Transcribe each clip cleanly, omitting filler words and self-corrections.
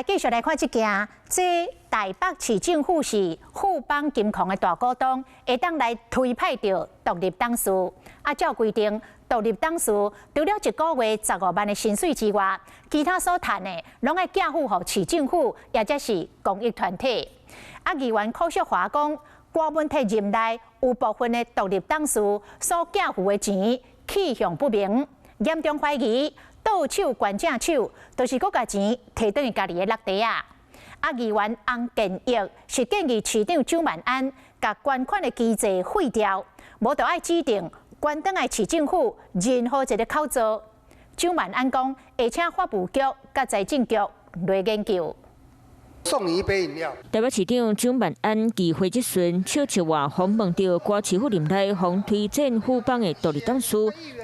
繼續來看這件，這臺北市政府是富邦金控的大股東，會當來推派著獨立董事。啊，照規定，獨立董事除了一個月15萬的薪水之外，其他所賺的攏愛寄付予市政府，抑者是公益團體。啊，議員柯淑華講，郭文體任內有部分的獨立董事所寄付的錢去向不明，嚴重懷疑倒手捐正手，就是閣共錢提轉去家己的落袋仔。啊，議員洪建益是建議市長蔣萬安共捐款的機制廢掉，無就愛指定捐轉來市政府任何一个口座。蔣萬安講，會請法務局佮財政局來研究。送你一杯飲料。台北市長蔣萬安議會質詢，笑笑話訪問著郭市府任內予推薦富邦的獨立董事，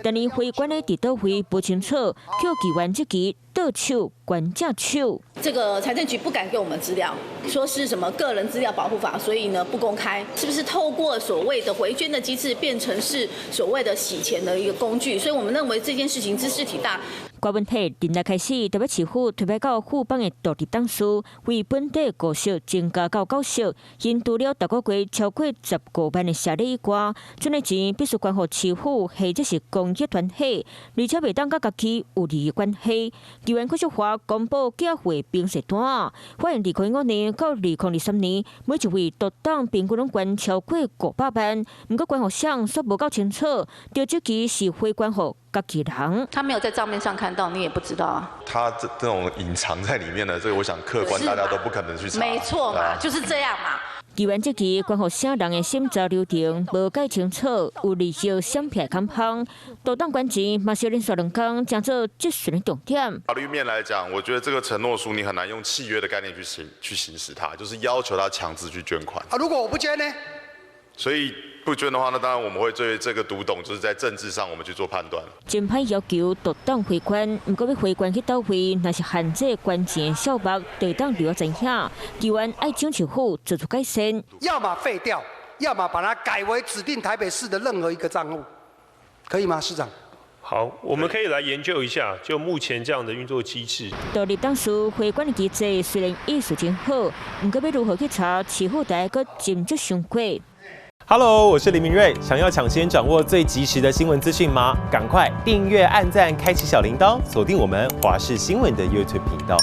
但伊回捐的佇佗位無清楚，予議員質疑倒手捐正手。這個財政局不敢給我們資料，說是什麼個人資料保護法，所以呢不公開。是不是透過所謂的回捐的機制，變成是所謂的洗錢的一個工具？所以我們認為這件事情茲事體大。郭文體任內開始，台北市府推派到富邦的獨立董事，為本地股息增加到9息，𪜶除了逐個月超過15萬的謝禮以外，這筆錢必須捐予市府或者是公益團體，而且袂當佮家己有利益關係。議員柯淑華公布寄付的明細單，發現2005年到2023年，每一位獨董平均攏捐超過500萬，毋過捐予誰煞無夠清楚，就質疑是回捐予家己人。他沒有在賬面上看到，你也不知道啊。他這種隱藏在裡面的，這個我想客觀大家都不可能去查。沒錯嘛，就是這樣嘛。議員質疑捐予啥人的審查流程無蓋清楚，有利益閃避空芳。獨董捐錢嘛是連續2工成做質詢的重點。法律面來講，我覺得這個承諾書你很難用契約的概念去行使它，就是要求他強制去捐款。啊，如果我不捐呢？所以不捐的話，那當然我們會對這個獨董，就是在政治上我們去做判斷。真歹要求獨董回捐，毋過欲回捐去佗位，若是限制捐錢數目，就會當留知影。議員愛蔣市府做出改善。要麼廢掉，要麼把它改為指定台北市的任何一個賬戶，可以嗎，市長？好，我們可以來研究一下，就目前這樣的運作機制。獨立董事回捐的機制雖然意思真好，毋過欲如何去查，市府台閣斟酌想過。 Hello，我是林明瑞。想要搶先掌握最及時的新聞資訊嗎？趕快訂閱、按讚、開啟小鈴鐺，鎖定我們華視新聞的 YouTube 頻道。